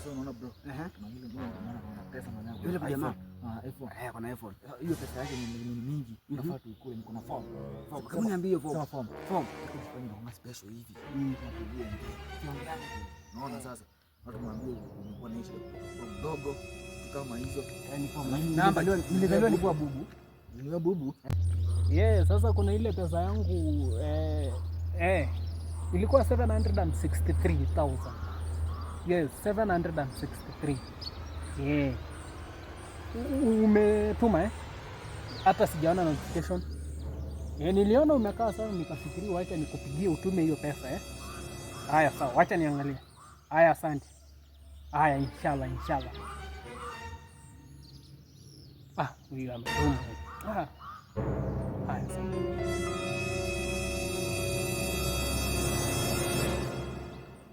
Sasa unaona bro. Kuna yule jamaa ana pesa mwanangu. Yule jamaa. Ah, iPhone. Eh, kuna iPhone. Hiyo pesa yake ni mingi. Unafaa tuikule, niko na form. Form. Hebu niambie hiyo form. Sema form. Form. Tufanye na special hivi. Unaona sasa? Watu mwambie umekuwa naishi kwa mdogo kama hizo. Yaani form. Namba nilizaliwa nilikuwa bubu. Ni bubu. Yeah, sasa kuna ile pesa yangu ilikuwa 763,000. Yes, 763. Yeah. Umetuma eh? Hata sijaona notification. Niliona umekaa sawa nikafikiri wacha nikupigie utume hiyo pesa eh. Haya sawa, wacha niangalie. Haya asante. Haya inshallah inshallah. Ah, huyu ametuma. Ah. Haya sawa.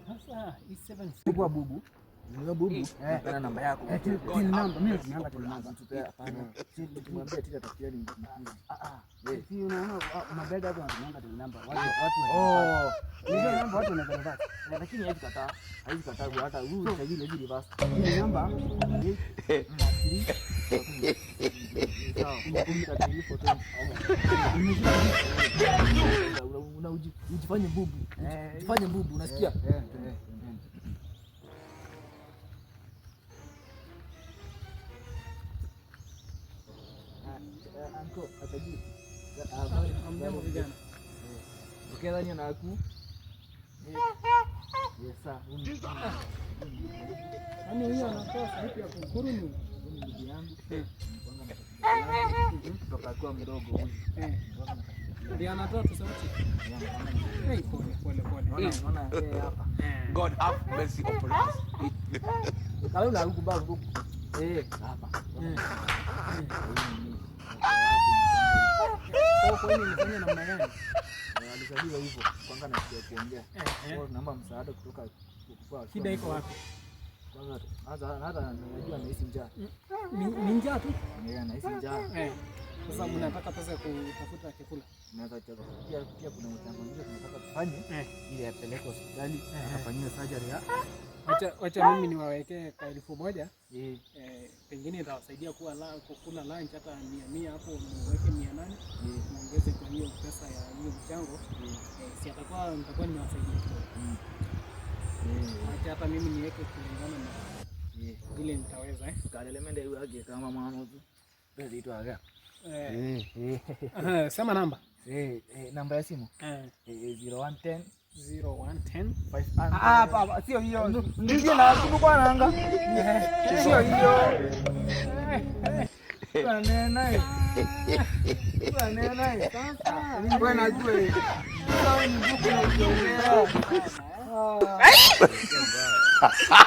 Sasa hii 7 Nilikuwa bubu. Ni bubu. Napenda namba yako. Till number. Mimi natumia till number. Tupea hapana. Tumwambie tita tafikia ni mkuzi. Ah ah. Si unaona mabega hapo wanatumia till number. Watu watu. Oh, Ndio namba watu wanaweza. lakini haizi kataa. Haizi kataa kwa hata huyu sajili hivi reverse. Till number. Sawa. Una ujifanye bubu. Ujifanye bubu, unasikia? Anko, ataji. Hamjambo vijana. Ukianza na aku. Yes, sir. Yaani huyu anatoa sauti ya kunguru ni Ndugu yangu. Kutoka akiwa mdogo huyu. Ndio anatoa tu sauti. Hey, pole pole pole. Unaona yeye hapa. God have mercy upon us. Kalula huku babu huku. Eh, hapa. Kwa hiyo nilifanya namna gani? Alizaliwa hivyo kwanza na shida ya kuongea. Kwa naomba msaada kutoka kwa Shida iko wapi? Kwanza hata najua anahisi njaa. Ni njaa tu. Yeye anahisi njaa. Sasa mnataka pesa ya kutafuta chakula. Pia kuna mchango mwingine tunataka tufanye ili apeleke hospitali akafanyiwe surgery ya. Wacha mimi niwawekee ka 1,000. Pengine itawasaidia kuwa kukula lunch hata 100 hapo muweke 800. Muongeze kwa hiyo pesa ya hiyo mchango. Si atakuwa nitakuwa nimewasaidia kidogo. Wacha hata mimi niweke kulingana na vile nitaweza eh. Kalelemende yake kama mwana tu. Pesa ito aga. Sema namba. Namba ya simu. 0110 0110 500. Ah, baba, sio hiyo. Ndio na kubu kwa nanga. Sio hiyo. Bwana naye. Bwana naye. Sasa wewe najua hiyo. Sasa ni buku na ukiongea. Ah.